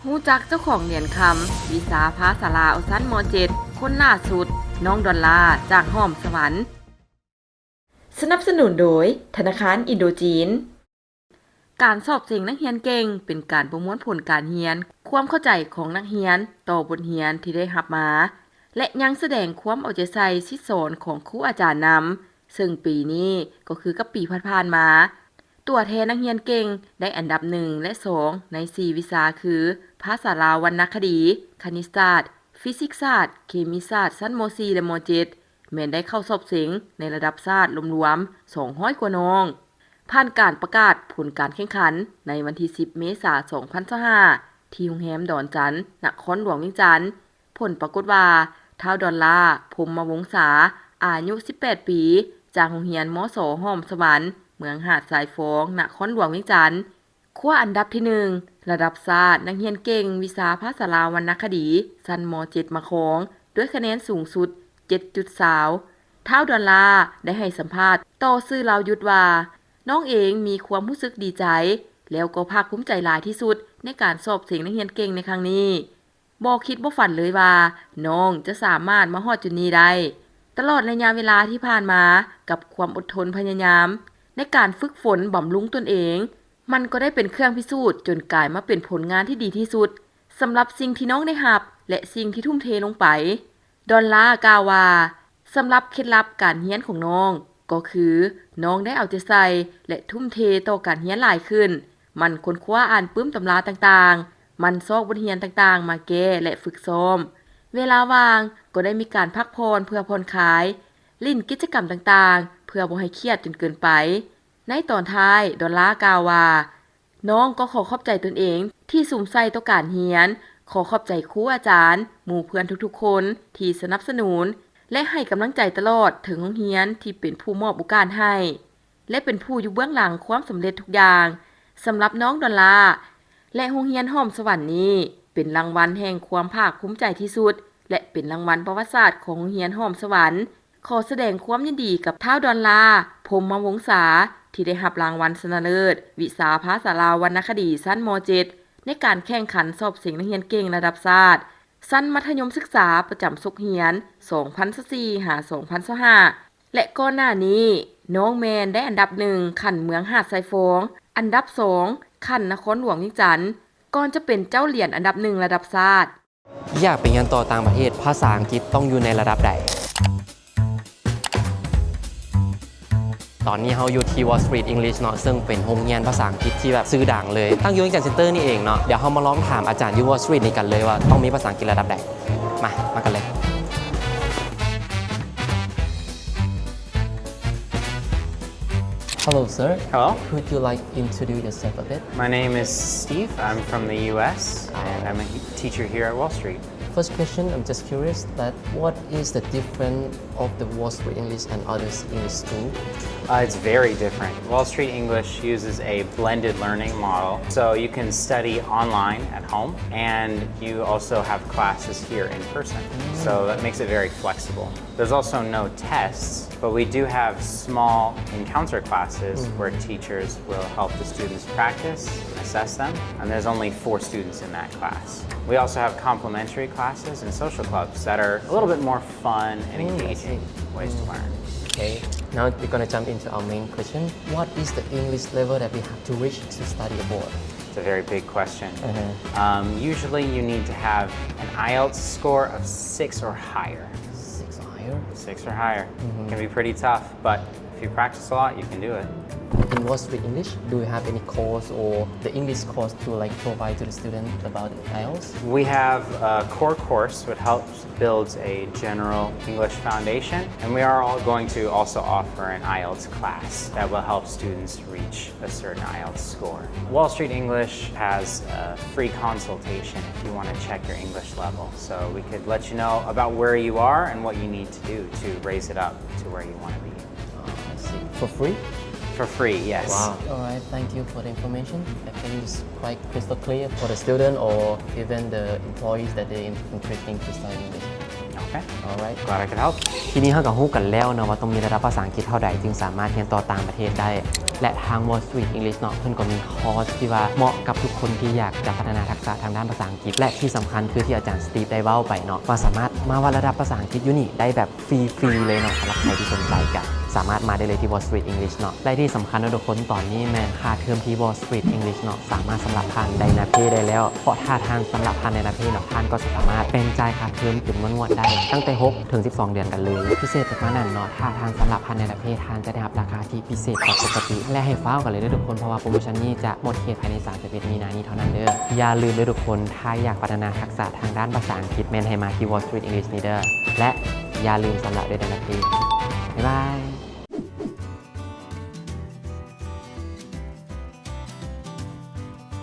ຮູ້ຈັກເຈົ້າຂອງຫຼຽນຄຳ ວິຊາພາສາລາວຊັ້ນ ມໍເຈັດ ຄົນລ່າສຸດ, ນ້ອງດອນລາ ຈາກຫ້ອມສະຫວັນ. ສະໜັບສະໜູນໂດຍ ທະນາຄານອິນໂດຈີນ. ການສອບເສັງນັກຮຽນເກັ່ງ ເປັນການປະມວນຜົນການຮຽນ, ຄວາມເຂົ້າໃຈຂອງນັກຮຽນຕໍ່ບົດຮຽນທີ່ໄດ້ຮັບມາ ແລະ ຍັງສະແດງຄວາມເອົາໃຈໃສ່ສິດສອນຂອງຄູອາຈານນຳ, ເຊິ່ງປີນີ້ກໍຄືກັບປີຜ່ານໆມາ, ຕົວແທນນັກຮຽນເກັ່ງໄດ້ອັນດັບໜຶ່ງ ແລະ ສອງ ໃນສີ່ວິຊາຄື ພາສາລາວວັນນະຄະດີ, ຄະນິດສາດ, ຟີຊິກສາດ, ເຄມີສາດ ຊັ້ນ ມໍສີ່ ແລະ ມໍເຈັດ ແມ່ນໄດ້ເຂົ້າສອບເສັງໃນລະດັບຊາດລວມໆສອງຮ້ອຍກວ່ານ້ອງ. ຜ່ານການປະກາດຜົນການແຂ່ງຂັນໃນວັນທີສິບ ເມສາ ສອງພັນຊາວຫ້າ ທີ່ໂຮງແຮມດອນຈັນ ນະຄອນຫຼວງວຽງຈັນ, ຜົນປາກົດວ່າ ທ້າວ ດອນລາ ພົມມະວົງສາ ອາຍຸສິບແປດປີ ຈາກໂຮງຮຽນ ມສ ຫ້ອມສະຫວັນ ເມືອງຫາດຊາຍຟອງ ນະຄອນຫຼວງວຽງຈັນ ຄວ້າອັນດັບທີໜຶ່ງ ລະດັບຊາດນັກຮຽນເກັ່ງວິຊາພາສາລາວວັນນະຄະດີ ຊັ້ນ ມໍເຈັດ ມາຄອງ ດ້ວຍຄະແນນສູງສຸດ ເຈັດຈຸດຊາວ. ທ້າວ ດອນລາ ໄດ້ໃຫ້ສຳພາດຕໍ່ສື່ລາວຢຸດວ່າ, ນ້ອງເອງມີຄວາມຮູ້ສຶກດີໃຈ ແລ້ວກໍພາກພູມໃຈຫຼາຍທີ່ສຸດໃນການສອບເສັງນັກຮຽນເກັ່ງໃນຄັ້ງນີ້. ບໍ່ຄິດບໍ່ຝັນເລີຍວ່ານ້ອງຈະສາມາດມາຮອດຈຸດນີ້ໄດ້. ຕະຫຼອດໄລຍະເວລາທີ່ຜ່ານມາ, ກັບຄວາມອົດທົນພະຍາຍາມໃນການຝຶກຝົນບຳລຸງຕົນເອງ, ມັນກໍໄດ້ເປັນເຄື່ອງພິສູດຈົນກາຍມາເປັນຜົນງານທີ່ດີທີ່ສຸດສຳລັບສິ່ງທີ່ນ້ອງໄດ້ຮັບ ແລະ ສິ່ງທີ່ທຸ່ມເທລົງໄປ. ດອນລາກ່າວວ່າ, ສຳລັບເຄັດລັບການຮຽນຂອງນ້ອງ ກໍຄືນ້ອງໄດ້ເອົາໃຈໃສ່ ແລະ ທຸ່ມເທຕໍ່ການຮຽນຫຼາຍຂຶ້ນ, ໝັ່ນຄົ້ນຄວ້າອ່ານປຶ້ມຕຳລາຕ່າງໆ, ໝັ່ນຊອກບົດຮຽນຕ່າງໆມາແກ້ ແລະ ຝຶກຊ້ອມ. ເວລາວ່າງກໍໄດ້ມີການພັກຜ່ອນເພື່ອຜ່ອນຄາຍ, ຫຼິ້ນກິດຈະກຳຕ່າງໆ ເພື່ອບໍ່ໃຫ້ຄຽດຈົນເກີນໄປ. ໃນຕອນທ້າຍ, ດອນລາກ່າວວ່າ, ນ້ອງກໍຂໍຂອບໃຈຕົນເອງທີ່ສຸມໃສ່ຕໍ່ການຮຽນ, ຂໍຂອບໃຈຄູອາຈານ, ໝູ່ເພື່ອນທຸກໆຄົນທີ່ສະໜັບສະໜູນ ແລະ ໃຫ້ກຳລັງໃຈຕະຫຼອດ, ເຖິງໂຮງຮຽນທີ່ເປັນຜູ້ມອບໂອກາດໃຫ້ ແລະ ເປັນຜູ້ຢູ່ເບື້ອງຫຼັງຄວາມສຳເລັດທຸກຢ່າງ. ສຳລັບນ້ອງດອນລາ ແລະ ໂຮງຮຽນຫ້ອມສະຫວັນນີ້ ເປັນລາງວັນແຫ່ງຄວາມພາກພູມໃຈທີ່ສຸດ ແລະ ເປັນລາງວັນປະຫວັດສາດຂອງໂຮງຮຽນຫ້ອມສະຫວັນ. ຂໍສະແດງຄວາມຍິນດີກັບທ້າວ ດອນລາ ພົມມະວົງສາ ທີ່ໄດ້ຮັບລາງວັນຊະນະເລີດວິຊາພາສາລາວວັນນະຄະດີຊັ້ນ ມໍເຈັດ ໃນການແຂ່ງຂັນສອບເສັງນັກຮຽນເກັ່ງລະດັບຊາດ ຊັ້ນມັດທະຍົມສຶກສາປະຈຳສົກຮຽນ ສອງພັນຊາວສີ່ ຫາ ສອງພັນຊາວຫ້າ ແລະ ກ່ອນໜ້ານີ້ ນ້ອງແມ່ນໄດ້ອັນດັບໜຶ່ງຂັ້ນເມືອງຫາດຊາຍຟອງ, ອັນດັບສອງຂັ້ນນະຄອນຫຼວງວຽງຈັນ, ກ່ອນຈະເປັນເຈົ້າຫຼຽນອັນດັບໜຶ່ງລະດັບຊາດ. ຢາກໄປຮຽນຕໍ່ຕ່າງປະເທດ, ພາສາອັງກິດຕ້ອງຢູ່ໃນລະດັບໃດ? ຕອນນີ້ເຮົາຢູ່ທີ່ Wall Street English ເນາະ, ເຊິ່ງເປັນໂຮງຮຽນພາສາອັງກິດທີ່ແບບຊື່ດັງເລີຍ, ຕັ້ງຢູ່ວຽງຈັນເຊັນເຕີນີ້ເອງເນາະ. ດຽວເຮົາມາລອງຖາມອາຈານຢູ່ Wall Street ນີ້ກັນເລີຍວ່າຕ້ອງມີພາສາອັງກິດລະດັບໃດ. ມາ, ມາກັນເລີຍ. Hello, sir. Hello. Could you, like, introduce yourself a bit? My name is Steve. I'm from the U S, and I'm a he-, teacher here at Wall Street. First question, I'm just curious that what is the difference of the Wall Street English and others English school? Uh, it's very different. Wall Street English uses a blended learning model, so you can study online at home, and you also have classes here in person. Mm. So that makes it very flexible. There's also no tests, but we do have small encounter classes Mm. where teachers will help the students practice, assess them, and there's only four students in that class. We also have complementary classes and social clubs that are a little bit more fun and Mm, I engaging see. ways to Mm. learn. Okay, now we're gonna jump into our main question. What is the English level that we have to reach to study abroad? It's a very big question. Uh-huh. Um, usually you need to have an IELTS score of six or higher. Six or higher? Six or higher. Mm-hmm. It can be pretty tough, but if you practice a lot, you can do it. In Wall Street English, do you have any course or the English course to, like, provide to the student about IELTS? We have a core course which helps builds a general English foundation, and we are all going to also offer an IELTS class that will help students reach a certain IELTS score. Wall Street English has a free consultation if you want to check your English level, so we could let you know about where you are and what you need to do to raise it up to where you want to be. Oh, I see. For free? For free, yes. Wow. All right, thank you for the information. I think it's quite crystal clear for the student or even the employees that they in-, interesting to study English. Okay, all right, glad I could help. ທີນີ້ເຮົາກໍຮູ້ກັນແລ້ວເນາະວ່າຕ້ອງມີລະດັບພາສາອັງກິດເທົ່າໃດ ຈຶ່ງສາມາດຮຽນຕໍ່ຕ່າງປະເທດໄດ້ ແລະ ທາງ Wall Street English ເນາະ ເພິ່ນກໍມີຄອສທີ່ວ່າເໝາະກັບທຸກຄົນທີ່ຢາກຈະພັດທະນາທັກສະທາງດ້ານພາສາອັງກິດ ແລະ ທີ່ສຳຄັນຄືທີ່ອາຈານ Steve ໄດ້ເວົ້າໄປເນາະ ວ່າສາມາດມາວັດລະດັບພາສາອັງກິດຢູ່ນີ້ໄດ້ແບບຟຣີໆເລີຍເນາະ. ສຳລັບໃຜທີ່ສົນໃຈກໍສາມາດມາໄດ້ເລີຍທີ່ Wall Street English ເນາະ ແລະ ທີ່ສຳຄັນເນາະທຸກຄົນ ຕອນນີ້ແມ່ນຄ່າເທີມທີ່ Wall Street English ເນາະ ສາມາດສຳລັບຜ່ານ DynaPay ໄດ້ແລ້ວ ເພາະຖ້າທ່ານສຳລັບຜ່ານ DynaPay ເນາະ ທ່ານກໍສາມາດແບ່ງຈ່າຍຄ່າເທີມເປັນງວດໆໄດ້ ຕັ້ງແຕ່ຫົກເຖິງສິບສອງເດືອນກັນເລີຍ. ພິເສດໄປກວ່ານັ້ນເນາະ ຖ້າທ່ານສຳລັບຜ່ານ DynaPay ທ່ານຈະໄດ້ຮັບລາຄາທີ່ພິເສດກວ່າປົກກະຕິ ແລະ ໃຫ້ຟ້າວກັນເລີຍເດີທຸກຄົນ ເພາະວ່າໂປຣໂມຊັນນີ້ຈະໝົດເຂດພາຍໃນສາມສິບເອັດມີນານີ້ເທົ່ານັ້ນເດີ. ຢ່າລືມເດີທຸກຄົນ ຖ້າຢາກພັດທະນາທັກສະທາງດ້ານພາສາອັງກິດ ແມ່ນໃຫ້ມາທີ່ Wall Street English ນີ້ເດີ ແລະ ຢ່າລືມສຳລັບດ້ວຍ DynaPay. ບາຍບາຍ.